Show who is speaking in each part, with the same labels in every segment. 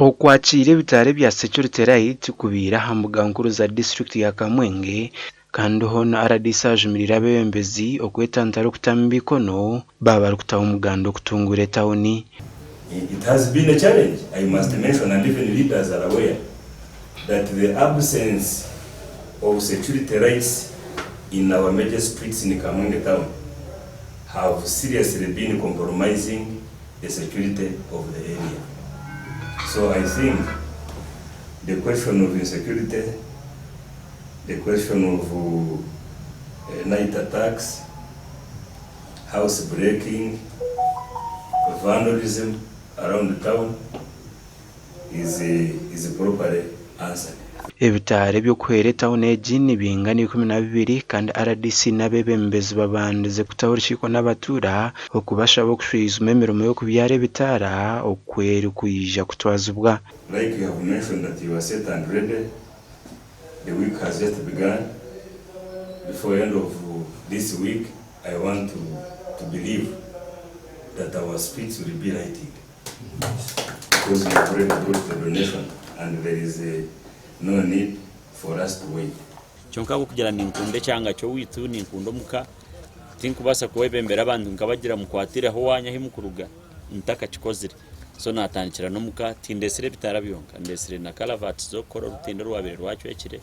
Speaker 1: Okwakiira ebitaara ebya security light kubaire aha mbuga nkuru za disiturikiti ya Kamwenge kandi hoona rdc ajumiriire abeebembezi okwetantara okutamu emikono baaba barikutaho omuganda okutunguura etauni.
Speaker 2: It has been a challenge, I must mention and even leaders are aware that the absence of security lights in our major streets in Kamwenge town have seriously been compromising the security of the area. So I think the question of insecurity, the question of night attacks, house breaking, vandalism around the town is properly answered.
Speaker 1: Ebitaara eby'okuhwera etauni egi nibingana 12 kandi rdc n'abeebembezi babandize kutaho orukiiko n'abatuura okubashaba okushwijuma emirimo y'okubyara ebitaara oku erikwija kutwazibwa.
Speaker 2: Like you have mentioned that you are set and ready, the week has just begun. Before end of this week, I want to believe that our streets will be lighted. Because we have already brought the donation and there is no need for us to wait.
Speaker 3: Kyonka ahabw'okugira ninkunda ekyanga ky'owaitu, ninkunda omuka, tinkubaasa kwebembera abantu nkabagira mukwatireho owaanyu ahu mukuruga ntakakikozire. So naatandikira n'omuka, tindetsire ebitaara byonka, ndetsire na kalavati z'okukora orutindo orwabaire rwacwekire,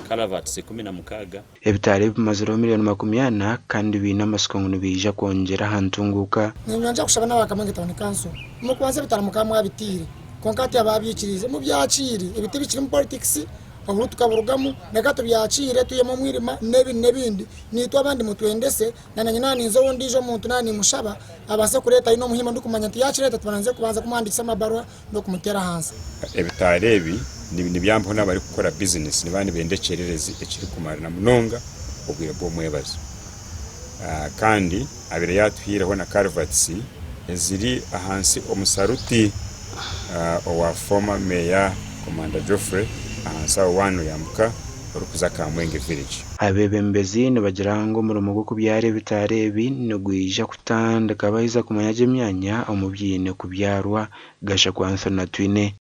Speaker 3: kalavati 16.
Speaker 1: Ebitaara ebi bimazireho miriyoni 40 kandi biine amatsiko ngu nibiija kwongyera aha ntunguuka.
Speaker 4: Niinyongyera kushaba n'aba Kamwenge Town Council mukubanza ebitaara mukaba mwabitiire kwonka hati ababyikiriize mubyakiire ebi tibikirimu politics oburo tukaburugamu reka tubyakiire twihemu omwirima n'ebindi n'ebindi naitwe abandi mutwendese na nanye naaba ninza ow'ondiijo omuntu naaba nimushaba abaase kureeta aine omuhimbo ndikumanya nti yaakireeta tubanze kubanza kumuhandiikisa amabaruha n'okumuteera ahansi.
Speaker 5: Ebitaara ebi nibyambaho n'abarikukora bizinesi nibaba nibenda ekyererezi ekirikumara na munonga obwire bw'omwebazo. Kandi abaire yaatuhaireho na culverts eziri ahansi omu saruti owa former Mayor Commander Geoffrey ahansi aho waaba noyambuka orikuza Kamwenge village.
Speaker 1: Abeebembezi nibagira ngu omurimo gw'okubyara ebitaara ebi nigwija kutandika baheza kumanya gye emyanya omu biine kubyarwa. Gashakwa Anthony Atwine.